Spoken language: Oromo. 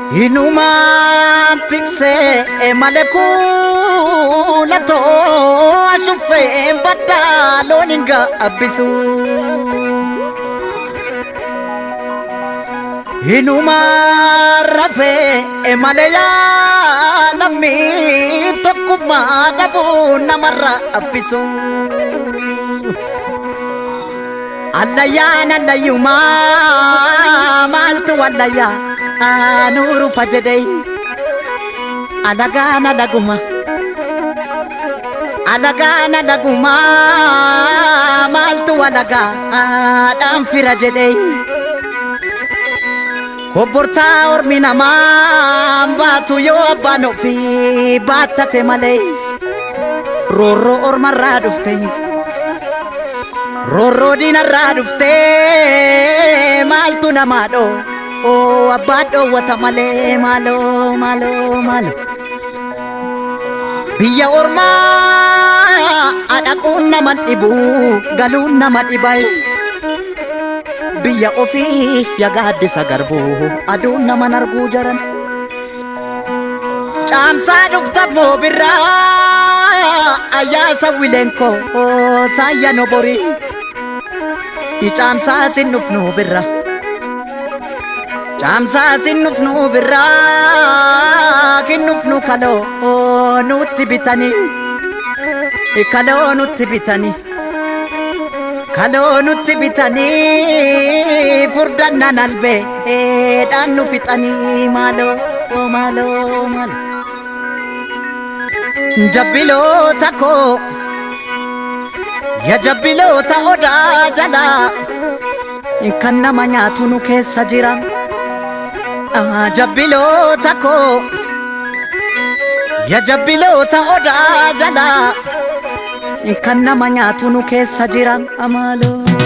Inumaan tiksee malee kuulatoo ashuffeen baddaa loon hin gaabbisu. Inumaan rafee malee yaalammii tokkummaa dhabuu namarraa affisu. Allayyaan allayyumaa maaltu wallayyaa nuurufa jedhee alagaan alaguma. Alagaan alagumaa maaltu alagaadhaan fira jedhee kobbortaa ormi namaa baatu yoo abbaan ofii baattate malee roorroo ormarraa dhufte roorroo diinarraa dhufte maaltu namaa dhoo abbaa dhoowwata malee maaloo maaloo maaloo. Biyya ormaa dhaquun nama dhibu galuun nama dhibay. Biyya ofii ya gaaddisa garbu aduun nama arguu jaran. Caamsaa dhufta moo birraa ayyaasa wileenkoo saayya nobori. Caamsaa sin dhufnu birra. Caamsaa sin dhufnu birraa kinnufnu kaloo nutti bitanii kaloo nutti bitanii kaloo nutti bitanii furdannan albee dhaan nu fixanii maaloo maaloo maaloo. Jabbiloota koo ya jabbiloota odaa jalaa kan nama nyaatu nu keessa jira. Jabbiloota koo ya jabbiloota odaa jalaa kan nama nyaatu nu keessa jira. Amaaloo.